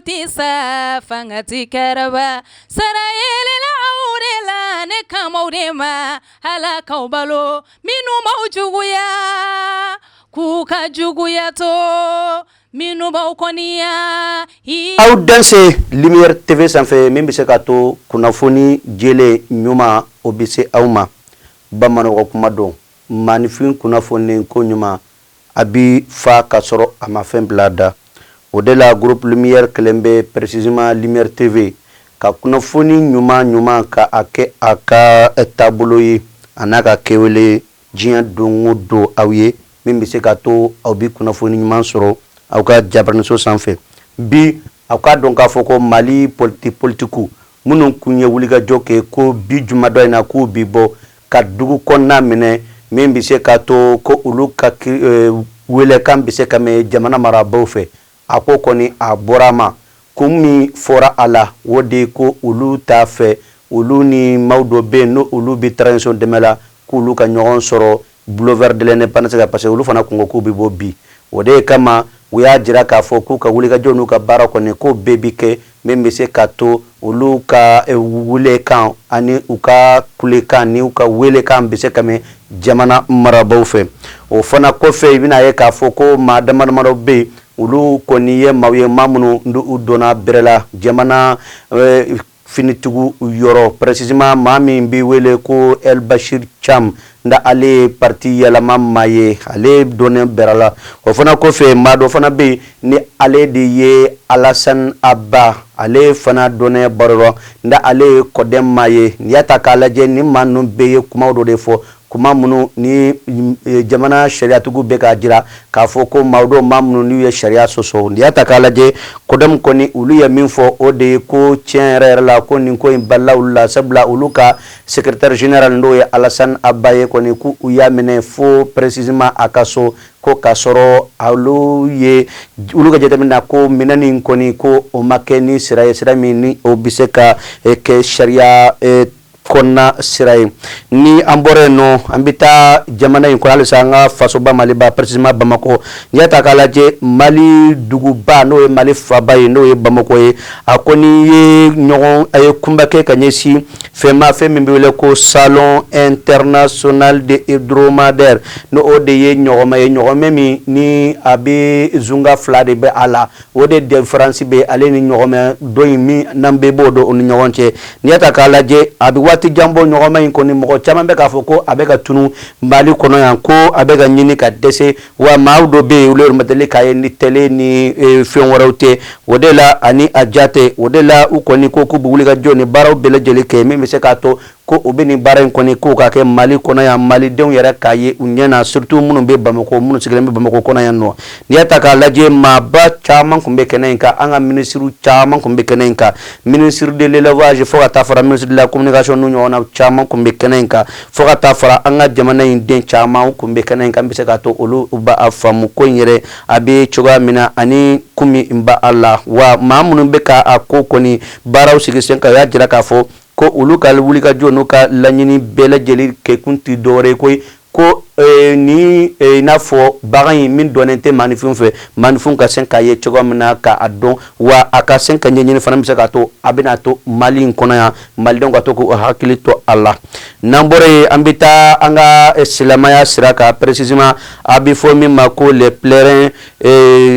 tɛ sa, fanga tɛ karaba. Sara yelela aw de la, ne kan b'aw de ma. Ala k'aw balo, minnu b'aw juguya, k'u ka juguya to, minnu b'aw kɔniya. Aw danse Lumière TV sanfɛ, min bɛ se ka to kunnafoni jɛlen ɲuman, o bɛ se aw ma. Bamananw ka kuma don, maaninfin kunnafoni ko ɲuman, a bi fa ka sɔrɔ a ma fɛn bila da. O de la, groupe Lumière kelen bɛ, précisément Lumière TV, ka kunnafoni ɲuman ɲuman ka a kɛ a ka taabolo ye, a n'a ka kɛwale diɲɛ don o don aw ye, min bɛ se ka to aw bɛ kunnafoni ɲuman sɔrɔ aw ka jabaraniso sanfɛ. Bi, aw k'a dɔn k'a fɔ ko Mali politikiw minnu kun ye wulikajɔ kɛ ko bi jumadɔ in na k'u bi bɔ ka dugu kɔnɔna minɛ, min bɛ se ka to ko olu ka welekan bɛ se ka mɛn jamana marabaaw fɛ, a ko kɔni a bɔra a ma. Kun min fɔra a la, o de ko olu t'a fɛ olu ni maaw dɔ bɛ yen, n'o olu bɛ transition dɛmɛ la, k'olu ka ɲɔgɔn sɔrɔ boulevard de l'Indépendance kan, parce que olu fana kun ko k'u bɛ bɔ bi. O de kama u y'a jira k'a fɔ k'u ka wulikajɔ n'u ka baara kɔni, k'o bɛɛ bi kɛ min bɛ se ka to olu ka wulekan ani u ka kulekan ni u ka welekan bɛ se ka mɛn jamana marabaaw fɛ. O fana kɔfɛ, i bɛna ye k'a fɔ ko maa dama damadɔ bɛ yen, olu kɔni ye maaw ye, maa minnu u donna bɛrɛ la jamana finitigiw yɔrɔ, précisément maa min bɛ wele ko El Bashir Cham, nka ale ye parti yɛlɛma maa ye, ale donnen bɛrɛ la. O fana kɔfɛ, maa dɔ fana bɛ yen, ni ale de ye Alassane Abba, ale fana donnen baro rɔ, nka ale ye CODEM maa ye. N'i y'a ta k'a lajɛ, ni maa ninnu bɛɛ ye kumaw dɔ de fɔ, kuma minnu ni jamana sariyatigiw bɛ k'a jira k'a fɔ ko maa dɔw, maa minnu n'u ye sariya sɔsɔ. N'i y'a ta k'a lajɛ, CODEM kɔni, olu ye min fɔ, o de ye ko tiɲɛ yɛrɛ yɛrɛ la, ko nin ko in balila olu la, sabula olu ka secrétaire général, n'o ye Alassane Abba ye kɔni, k'u y'a minɛ fo précisément a ka so, ko k'a sɔrɔ olu ye olu ka jateminɛ na ko minɛ nin kɔni, ko o ma kɛ ni sira ye, sira min ni o bɛ se ka kɛ sariya kɔnɔna sira ye. Ni an bɔra yen nɔ, an bɛ taa jamana in kɔnɔ halisa, an ka fasoba Maliba, précisément Bamakɔ. N'i y'a ta k'a lajɛ, Mali duguba, n'o ye Mali faba ye, n'o ye Bamakɔ ye, a kɔni ye ɲɔgɔn a ye kunba kɛ ka ɲɛsin fɛn ma, fɛn min bɛ wele ko Salon international de hebdomadaire, n'o o de ye ɲɔgɔmɛ ye, ɲɔgɔmɛ min ni a bɛ zunga fila de bɛ a la. O de différence bɛ ale ni ɲɔgɔmɛ dɔ in min n'an bɛɛ b'o dɔn, o ni ɲɔgɔn cɛ. N'i y'a ta k'a lajɛ, a bɛ waati jan bɔ, ɲɔgɔmɛ in kɔni, mɔgɔ caman bɛ k'a fɔ ko a bɛ ka tunu Mali kɔnɔ yan, ko a bɛ ka ɲini ka dɛsɛ, wa maaw dɔ bɛ yen, olu yɛrɛ ma deli k'a ye ni télé ni fɛn wɛrɛw tɛ. O de la ani a ja tɛ, o de la u kɔni ko k'u bɛ wuli ka jɔ ni baaraw bɛɛ lajɛlen kɛ min bɛ se k'a to ko u bɛ nin baara in kɔni k'o ka kɛ Mali kɔnɔ yan, malidenw yɛrɛ k'a ye u ɲɛ na, surtout minnu bɛ Bamakɔ, minnu sigilen bɛ Bamakɔ kɔnɔ yan nɔ. N'i y'a ta k'a lajɛ, maaba caman tun bɛ kɛnɛ in kan, an ka minisiriw caman tun bɛ kɛnɛ in kan, ministre de l'Élevage fo ka taa fara ministre de la Communication n'u ɲɔgɔnna caman tun bɛ kɛnɛ in kan, fo ka taa fara an ka jamana in den caman tun bɛ kɛnɛ in kan. N bɛ se k'a to olu b'a faamu ko in yɛrɛ a bɛ cogoya min na ani kun min b'a la. Wa maa minnu bɛ ka a ko kɔni baaraw sigi sen kan, o y'a jira k'a fɔ ko olu ka wulikajɔ n'u ka laɲini bɛɛ lajɛlen kɛkun tɛ dɔwɛrɛ ye koyi, ko ni i n'a fɔ bagan in min dɔnnen tɛ maaninfin fɛ, maaninfin ka se k'a ye cogoya min na k'a dɔn, wa a ka se ka ɲɛɲini fana bɛ se k'a to a bɛna to Mali in kɔnɔ yan, malidenw ka to k'u hakili to a la. N'an bɔra yen, an bɛ taa an ka silamɛya sira kan, précisément a bɛ fɔ min ma ko les pèlerins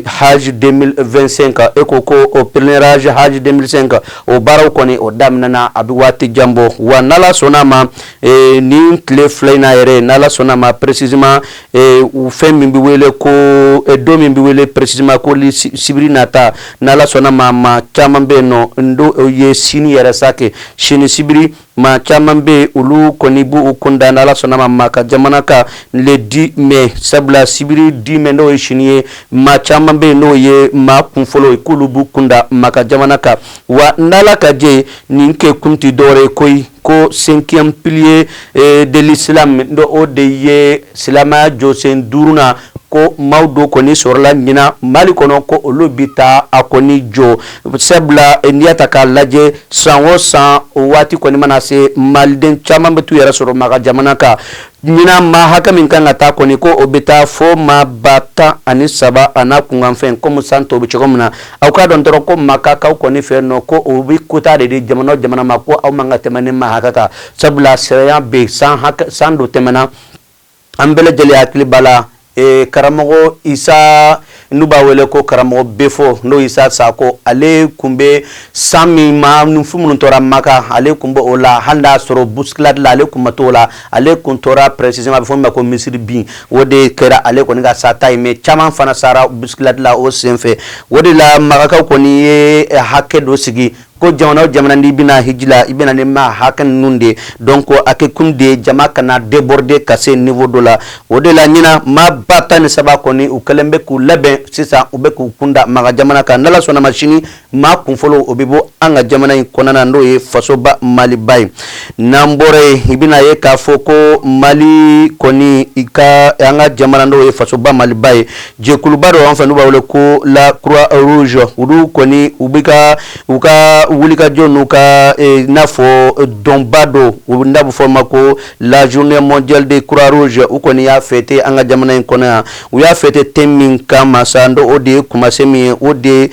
Hajj 2025. E ko o pèlerinage Hajj 2005, o baaraw kɔni, o daminɛna, a bɛ waati jan bɔ. Wa n'Ala sɔnna a ma, nin tile 2 in na yɛrɛ, n'Ala sɔnna a ma, précisément fɛn min bɛ wele ko don min bɛ wele précisément ko sibiri nata, n'Ala sɔnna ma, maa caman bɛ yen nɔ, n do o ye sini yɛrɛ sa kɛ, sini sibiri, maa caman bɛ yen, olu kɔni b'u kun da, n'Ala sɔnna ma, maa ka jamana kan le 10 mai, sabula sibiri 10 mai, n'o ye sini ye, maa caman bɛ yen, n'o ye maa kunfɔlɔ ye, k'olu b'u kun da maa ka jamana kan. Wa n'Ala ka jɛ, nin kɛ kun tɛ dɔwɛrɛ ye koyi, ko cinquième pilier de l'islam, o de ye silamɛya jɔsen duurunan, ko maaw dɔ kɔni sɔrɔla ɲinan Mali kɔnɔ, ko olu bɛ taa a kɔni jɔ, sabula n'i y'a ta k'a lajɛ, san o san, o waati kɔni mana se, maliden caman bɛ t'u yɛrɛ sɔrɔ Maka jamana kan. Ɲinan, maa hakɛ min kan ka taa kɔni, ko o bɛ taa fo maa 13,000 a n'a kunkanfɛn, komi san tɔw bɛ cogo min na. Aw k'a dɔn dɔrɔn ko Makakaw kɔni fɛ nɔ, ko o bɛ quota de di jamana o jamana ma, ko aw man ka tɛmɛ ni maa hakɛ kan, sabula sariya bɛ yen. San hakɛ, san dɔ tɛmɛna, an bɛɛ lajɛlen hakili b'a la, karamɔgɔ Isa, n'u b'a wele ko karamɔgɔ Befo, n'o Isa Sako, ale tun bɛ san min maa minnu tora Maka, ale tun bɛ o la. Hali n'a sɔrɔ bousculade la, ale tun ma to o la, ale tun tora précisément, a bɛ fɔ min ma ko misiri bin, o de kɛra ale kɔni ka sata ye. Mais caman fana sara bousculade la o senfɛ. O de la Makakaw kɔni ye hakɛ dɔ sigi ko jamana o jamana, n'i bɛna hiji la, i bɛna ni maa hakɛ ninnu de. Donc a kɛ kun de jama kana déborder ka se niveau dɔ la. O de la ɲinan, maa 13,000 kɔni, u kɛlen bɛ k'u labɛn sisan, u bɛ k'u kunda Maka jamana kan. N'Ala sɔnna ma, sini maa kunfɔlɔ, o bɛ bɔ an ka jamana in kɔnɔna na, n'o ye fasoba Maliba ye. N'an bɔra yen, i bɛna ye k'a fɔ ko Mali kɔni, i ka an ka jamana, n'o ye fasoba Maliba ye, jɛkuluba dɔ an fɛ, n'u b'a wele ko la Croix Rouge, olu kɔni, u bɛ ka u ka wulikajɔ n'u ka n'a fɔ dɔnba dɔ, n'a bɛ fɔ o ma ko la Journée mondiale de Croix Rouge, u kɔni y'a fêter an ka jamana in kɔnɔ yan. U y'a fêter thème min kama sa, n'o o de ye kumase min ye, o de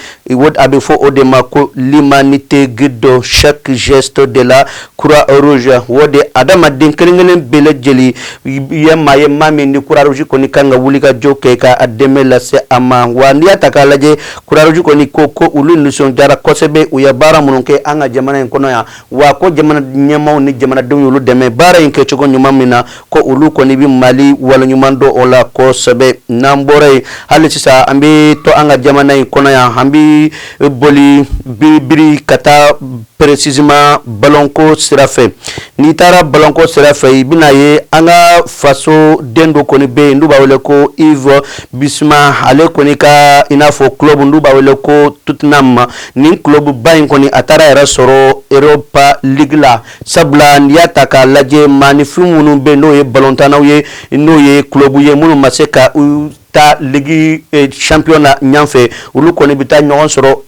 a bɛ fɔ o de ma ko "L'humanité guide chaque geste de la Croix Rouge". O de adamaden kelen kelen bɛɛ lajɛlen ye maa ye, maa min ni Croix Rouge kɔni kan ka wulikajɔ kɛ ka a dɛmɛ lase a ma. Wa n'i y'a ta k'a lajɛ, Croix Rouge kɔni ko olu nisɔndiyara kosɛbɛ, u ye baara minnu kɛ an ka jamana in kɔnɔ yan. Wa ko jamana ɲɛmaaw ni jamanadenw y'olu dɛmɛ baara in kɛcogo ɲuman min na, ko olu kɔni bɛ Mali waleɲuman dɔn o la kosɛbɛ. N'an bɔra yen, hali sisan an bɛ to an ka jamana in kɔnɔ yan, an bɛ boli biri ka taa précisément balonko sira fɛ. N'i taara balonko sira fɛ, i bɛna ye an ka faso den dɔ kɔni bɛ yen, n'u b'a wele ko Yves Bissouma. Ale kɔni ka i n'a fɔ club, n'u b'a wele ko Tottenham, nin club ba in kɔni, a taara yɛrɛ sɔrɔ Europa League la, sabula n'i y'a ta k'a lajɛ, maaninfin minnu bɛ yen, n'o ye balontannaw ye, n'o ye club ye minnu ma se ka u ta Ligue champion na ɲɛfɛ, olu kɔni bɛ taa ɲɔgɔn sɔrɔ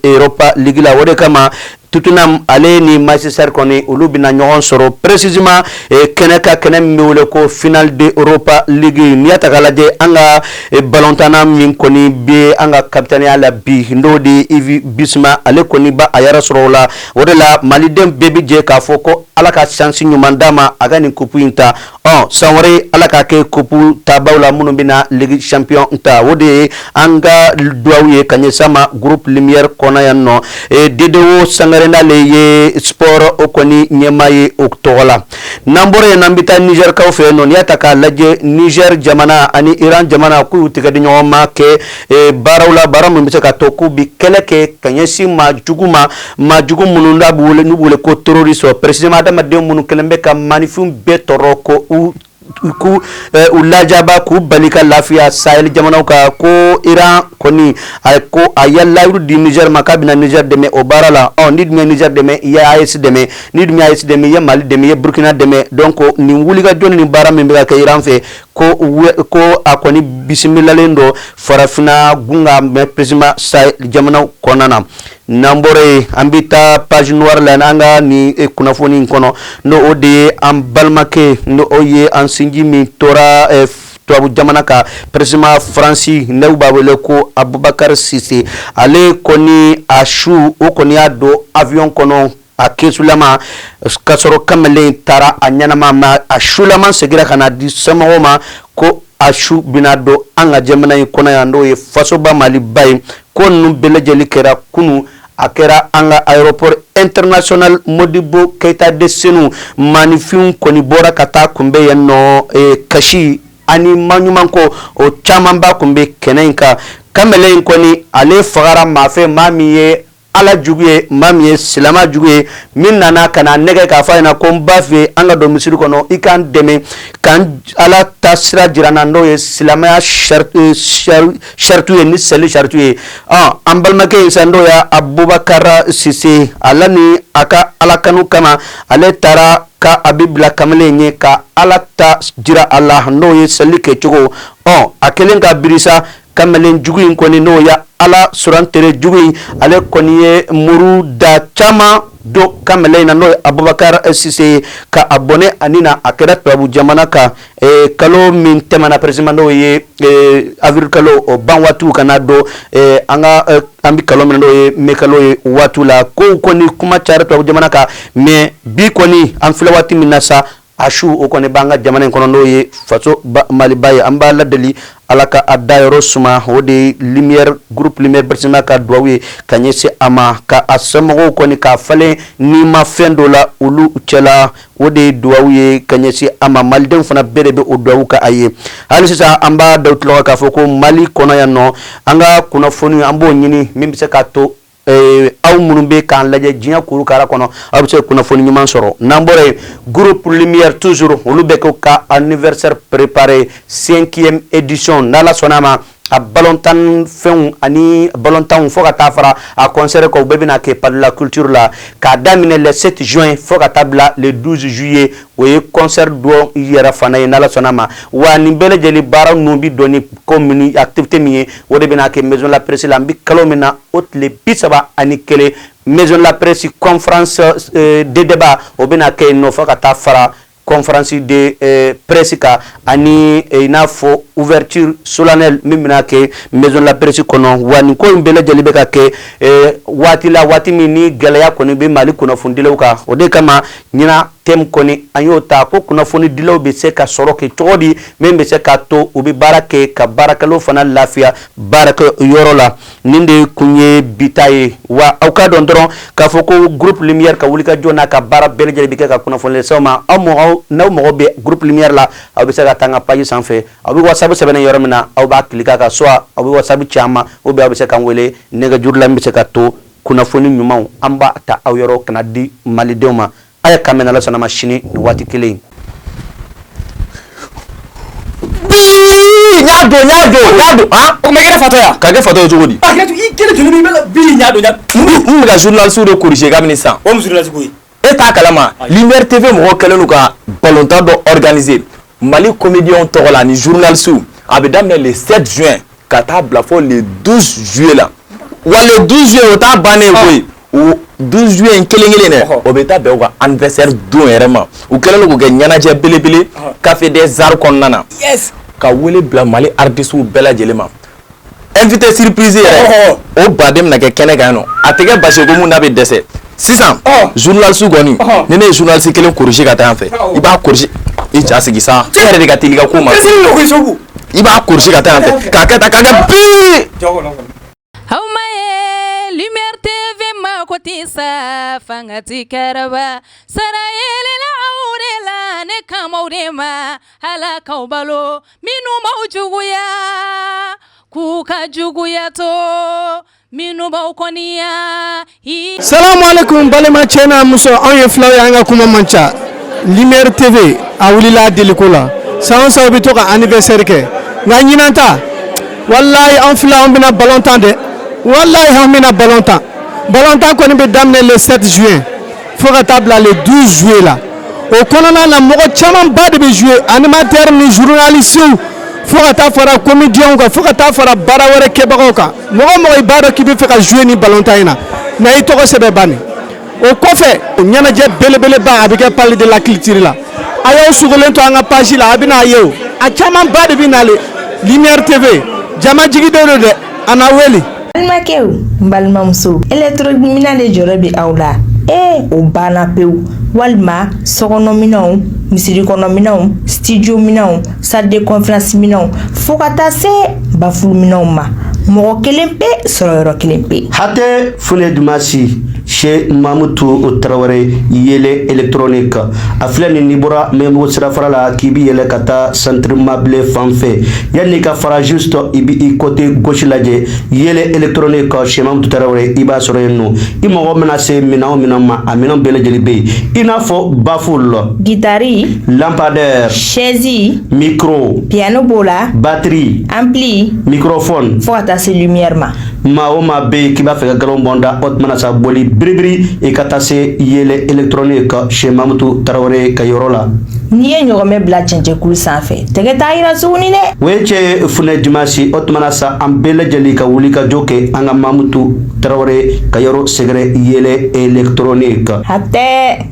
Europa League la. O de kama Tottenham, ale ni Manchester kɔni, olu bɛna ɲɔgɔn sɔrɔ précisément kɛnɛ ka kɛnɛ min bɛ wele ko finale de Europa League. N'i y'a ta k'a lajɛ, an ka balontanna min kɔni bɛ an ka capitaine la bi, n'o de ye Yves Bissouma, ale kɔni ba a yɛrɛ sɔrɔ o la. O de la maliden bɛɛ bɛ jɛ k'a fɔ ko Ala ka chance ɲuman d'a ma, a ka nin coupe in ta. Ɔ san wɛrɛ, Ala k'a kɛ coupe tabaw la minnu bɛna Ligue champion ta. O de ye an ka duwawu ye ka ɲɛsin a ma groupe Lumière kɔnɔ yan nɔ. Dedewo Sangare, n'ale ye sport o kɔni ɲɛmaa ye o tɔgɔ la. N'an bɔra yen, n'an bɛ taa Nizɛrikaw fɛ yen nɔ, n'i y'a ta k'a lajɛ, Niger jamana ani Iran jamana, k'u y'u tɛgɛ di ɲɔgɔn ma kɛ baaraw la, baara min bɛ se ka to k'u bi kɛlɛ kɛ ka ɲɛsin maa jugu ma, maa jugu minnu n'a bɛ wele, n'u bɛ wele ko terroriste, précisément adamaden minnu kɛlen bɛ ka maaninfin bɛɛ tɔɔrɔ, ko u k'u u lajaba, k'u bali ka lafiya Sahel jamanaw kan. Ko Iran kɔni, a ko a ye layiru di Niger ma k'a bɛna Niger dɛmɛ o baara la. Ɔ ni dun ye Niger dɛmɛ, i ye AES dɛmɛ. Ni dun ye AES dɛmɛ, i ye Mali dɛmɛ, i ye Burkina dɛmɛ. Donc nin wulikajɔ ni baara min bɛ ka kɛ Iran fɛ, ko a kɔni bisimilalen don farafinna gun kan, mais précisément Sahel jamanaw kɔnɔna na. N'an bɔra yen, an bɛ taa page noire la an ka nin kunnafoni in kɔnɔ, n'o o de ye an balimakɛ, n'o o ye an sinji min tora tubabu jamana kan, précisément Faransi, n'u b'a wele ko Abubakar Sise. Ale kɔni a su, o kɔni y'a don avion kɔnɔ a kesulama, ka sɔrɔ kamalen taara a ɲɛnama ma. A sulama seginna ka na di somɔgɔw ma ko a su bɛna don an ka jamana in kɔnɔ yan, n'o ye fasoba Maliba ye. Ko ninnu bɛɛ lajɛlen kɛra kunun, a kɛra an ka aéroport international Modibo Keyita de Senu. Maaninfinw kɔni bɔra ka taa kunbɛn yen nɔ, kasi ani maɲumanko o camanba tun bɛ kɛnɛ in kan. Kamalen in kɔni, ale fagara maa fɛ, maa min ye Ala jugu ye, maa min ye silamɛ jugu ye, min nana ka na nɛgɛ k'a fɔ a ɲɛna ko n b'a fɛ an ka don misiri kɔnɔ, i k'an dɛmɛ k'an Ala ta sira jira n na, n'o ye silamɛya saritu ye ni seli saritu ye. An balimakɛ in sa, n'o ye Abubakar Sise, ala ni a ka Ala kanu kama, ale taara ka a bɛ bila kamalen ye ka Ala ta jira a la, n'o ye seli kɛcogo. Ɔ a kɛlen ka birisa, kamalen jugu in kɔni, n'o ye Ala surantere jugu in, ale kɔni ye muru da caman. Don kamalen in na, n'o ye Abubakar Sise ye, ka a bɔnɛ a ni na, a kɛra tubabu jamana kan kalo min tɛmɛna précisément, n'o ye avril kalo o ban waatiw, ka na don an ka an bɛ kalo min na, n'o ye mai kalo ye waatiw la. Kow kɔni kuma cayara tubabu jamana kan, mais bi kɔni an filɛ waati min na sa, a su o kɔni b'an ka jamana in kɔnɔ, n'o ye faso Maliba ye. An b'a ladeli, Ala ka a dayɔrɔ suma. O de ye Lumière, groupe Lumière précisément ka duwawu ye ka ɲɛsin a ma, ka a somɔgɔw kɔni k'a falen ni ma fɛn dɔ la olu cɛla. O de ye duwawu ye ka ɲɛsin a ma. Malidenw fana bɛɛ de bɛ o duwawu ka a ye. Hali sisan, an b'a da tulo kan k'a fɔ ko Mali kɔnɔ yan nɔ, an ka kunnafoni, an b'o ɲini min bɛ se k'a to aw minnu bɛ k'an lajɛ diɲɛ kurukara kɔnɔ, aw bɛ se kunnafoni ɲuman sɔrɔ. N'an bɔra yen, groupe Lumière toujours, olu bɛ k'u ka anniversaire préparé, cinquième édition. N'Ala sɔnna a ma, a balontan fɛnw ani balontanw, fo ka taa fara a concert kan, u bɛɛ bɛna kɛ Palais de la Culture la, k'a daminɛ le 7 juin fo ka taa bila le 12 juillet. O ye concert dɔ yɛrɛ fana ye, n'Ala sɔnna a ma. Wa nin bɛɛ lajɛlen baara ninnu bi dɔn ni ko min, activité min ye, o de bɛna kɛ Maison de la Presse la, an bɛ kalo min na, o tile 31, Maison de la Presse, conférence de débat, o bɛna kɛ yen nɔ, fo ka taa fara conférence de presse kan, ani i n'a fɔ ouverture solennelle min bɛna kɛ Maison de la Presse kɔnɔ. Wa nin ko in bɛɛ lajɛlen bɛ ka kɛ waati la, waati min ni gɛlɛya kɔni bɛ Mali kunnafonidilaw kan. O de kama ɲinan thème kɔni, an y'o ta ko kunnafonidilaw bɛ se ka sɔrɔ kɛ cogo di min bɛ se k'a to u bɛ baara kɛ, ka baarakɛlaw fana lafiya baarakɛ yɔrɔ la. Nin de kun ye bi ta ye. Wa aw ka dɔn dɔrɔn k'a fɔ ko groupe Lumière ka wulikajɔ n'a ka baara bɛɛ lajɛlen bɛ kɛ ka kunnafoni lase aw ma. Aw mɔgɔw, n'aw mago bɛ groupe Lumière la, aw bɛ se ka taa an ka page sanfɛ. Aw bɛ WhatsApp sɛbɛnnen yɔrɔ min na, aw b'a cliquer kan, soit aw bɛ WhatsApp ci an ma, ou bien aw bɛ se k'an wele nɛgɛjuru la, min bɛ se ka to kunnafoni ɲumanw, an b'a ta aw yɔrɔ ka na di malidenw ma. A ye kan mɛn, n'Ala sɔnna ma, sini nin waati kelen. Bii, n y'a don, n y'a don, n y'a don, han. O ma kɛ fatɔ ya? Ka kɛ fatɔ ye cogo di? A kɛ i kelen joli min bɛ ka bi, n y'a don, n y'a N bɛ ka journaliste de corriger kabini sisan. O mun journaliste ko ye? E t'a kalama, Lumière TV mɔgɔw kɛlen don ka balontan dɔ organiser Mali comédiens tɔgɔ la ani journalistes. A bɛ daminɛ le 7 juin ka taa bila fo le 12 juillet la. Wa le 12 juillet, o t'a bannen ye koyi. O 12 juillet in kelen kelen dɛ, o bɛ taa bɛn u ka anniversaire don yɛrɛ ma. U kɛlen don k'o kɛ ɲɛnajɛ belebele Café des Arts kɔnɔna na, ka wele bila Mali artistes bɛɛ lajɛlen ma. Invité surprise yɛrɛ, o baden bɛna kɛ kɛnɛ kan yen nɔ. A tɛ kɛ basi ye ko mun n'a bɛ dɛsɛ sisan. Journaliste kɔni, ni ne ye journaliste kelen corriger ka taa yan fɛ, i b'a corriger, i ja sigi sa, e yɛrɛ de ka teli i ka ko ma. I b'a corriger ka taa yan fɛ, k'a kɛ tan, k'a kɛ bii. Aw ma ye Lumière TV ma ko tɛ sa fanga ti kɛrɛba sara yelela aw de la, ne kamaw de ma, Ala k'aw balo minnu b'aw juguya, k'u ka juguya to minnu b'aw kɔniya. Salamu alaikum, balima cɛ n'a muso. Anw ye filaw ye, an ka kuma man ca. Lumière TV a wulila a deliko la. San o san, u bɛ to ka anniversaire kɛ, nka ɲinan ta, walayi, an fila, an bɛna ballon tan dɛ. Walayi, an bɛna ballon tan. Ballon tan kɔni bɛ daminɛ le 7 juin fo ka taa bila le 12 juillet la. O kɔnɔna na, mɔgɔ camanba de bɛ jouer, animateur ni journaliste, fo ka taa fara comédien kan, fo ka taa fara baara wɛrɛ kɛbagaw kan. Mɔgɔ o mɔgɔ i b'a dɔn k'i bɛ fɛ ka jouer ni ballon tan in na, na i tɔgɔ sɛbɛn bani. O kɔfɛ, ɲɛnajɛ belebeleba, a bɛ kɛ Palais de la Culture la. A y'aw sogolen to an ka page la, a bɛna ye. O a camanba de bɛ nale. Lumière TV, jama jigiden don dɛ, a na wele. Balimakɛw, n balimamuso, électronique de jɔrɔ bɛ aw la. Ee, o banna pewu. Walima sokɔnɔminɛnw, misiri kɔnɔminɛnw, studio minɛnw, salle de conférence minɛnw, fo ka taa se baffle minɛnw ma, mɔgɔ kelen pe sɔrɔ yɔrɔ kelen pe. Hatɛ fune dumasi chez Mamutu Tarawele, Yele Électronique. A filɛ nin, n'i bɔra Mɛmɔgɔ sirafara la k'i bi yɛlɛ ka taa Centre Mabile fan fɛ, yanni ka fara, juste i bi i côté gauche lajɛ, Yele Électronique chez Mamutu Tarawele, i b'a sɔrɔ yen nɔ. I mago mana se minɛn o minɛn ma, a minɛn bɛɛ lajɛlen bɛ yen, i n'a fɔ baffle, guitare, lampadaire, chaise, micro, piano b'o la, batterie, ampli, microphone, fo ka taa se lumière ma. Maa o maa bɛ yen k'i b'a fɛ ka galon bɔn da, o tuma na sa, boli biribiri i ka taa se Yele Électronique chez Mamutu Tarawele ka yɔrɔ la. N'i ye ɲɔgɔmɛ bila cɛncɛnkulu sanfɛ, tɛgɛ t'a yira tuguni dɛ. O ye cɛ funɛ dimanche. O tuma na sa, an bɛɛ lajɛlen ka wuli ka jɔ kɛ an ka Mamutu Tarawele ka yɔrɔ sɛgɛrɛ Yɛlɛ Électronique. A tɛ.